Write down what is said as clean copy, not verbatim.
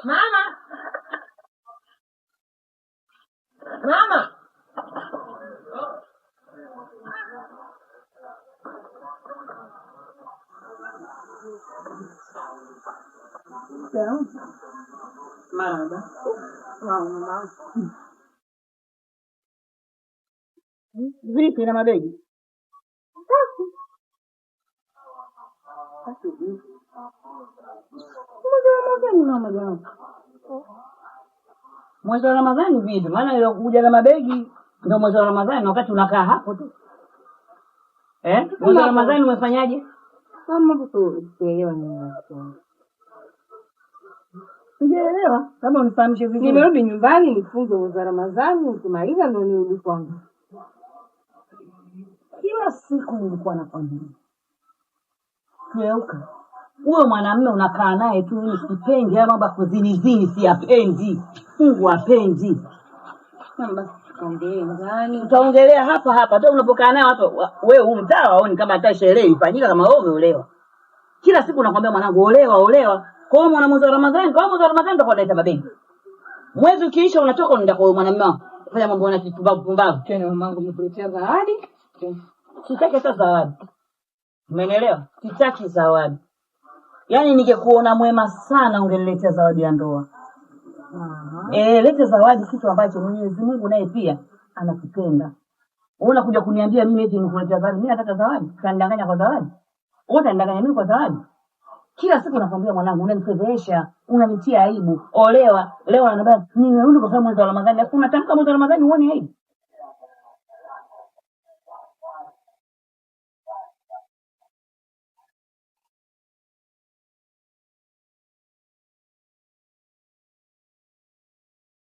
Mama, mama. Marahaba. Mama. Vipi na mabegi? Safi vipi? Mwezi wa Ramadhani mama jamani. Mwezi wa Ramadhani vipi? Maana ile kuja na mabegi ndio mwezi wa Ramadhani wakati unakaa hapo tu. Eh? Mwezi wa Ramadhani umefanyaje? Mama, sielewa nini. Sijaelewa. Kama unifahamishe vizuri. Nimerudi nyumbani nifunge mwezi wa Ramadhani, nikimaliza ndio nirudi kwangu. Kila siku nilikuwa nakwambia. Keuka. Huyo mwanamume unakaa naye tu, mimi sipendi haya mambo ya kuzinizini, siyapendi. Mungu hapendi. Mama, basi tukaongelee ndani. Utaongelea hapa hapa hata unapokaa naye hapa, wewe huu mtaa waoni kama hata sherehe ifanyika kama wewe umeolewa. Kila siku nakwambia mwanangu, olewa olewa. Kwa hiyo mwana mwezi wa Ramadhani, kwa hiyo mwezi wa Ramadhani ndio unaleta mabegi. Mwezi ukiisha unatoka unaenda kwa huyo mwanamume wako. Fanya mambo na kipumbavu pumbavu. Tena mamangu amekuletea zawadi. Sitaki hata zawadi. Umenielewa? Sitaki zawadi. Yaani ningekuona mwema sana ungeniletea zawadi ya ndoa. Eh, lete zawadi kitu ambacho Mwenyezi Mungu naye pia anakipenda. Wewe unakuja kuniambia mimi eti nikuletea zawadi. Mimi nataka zawadi. Utanidanganya kwa zawadi? Wewe utanidanganya mimi kwa zawadi? Kila siku nakwambia mwanangu, unanifedhehesha, unanitia aibu. Olewa. Leo ananiambia nimerudi kwa sababu mwezi wa Ramadhani. Alafu unatamka mwezi wa Ramadhani huoni aibu?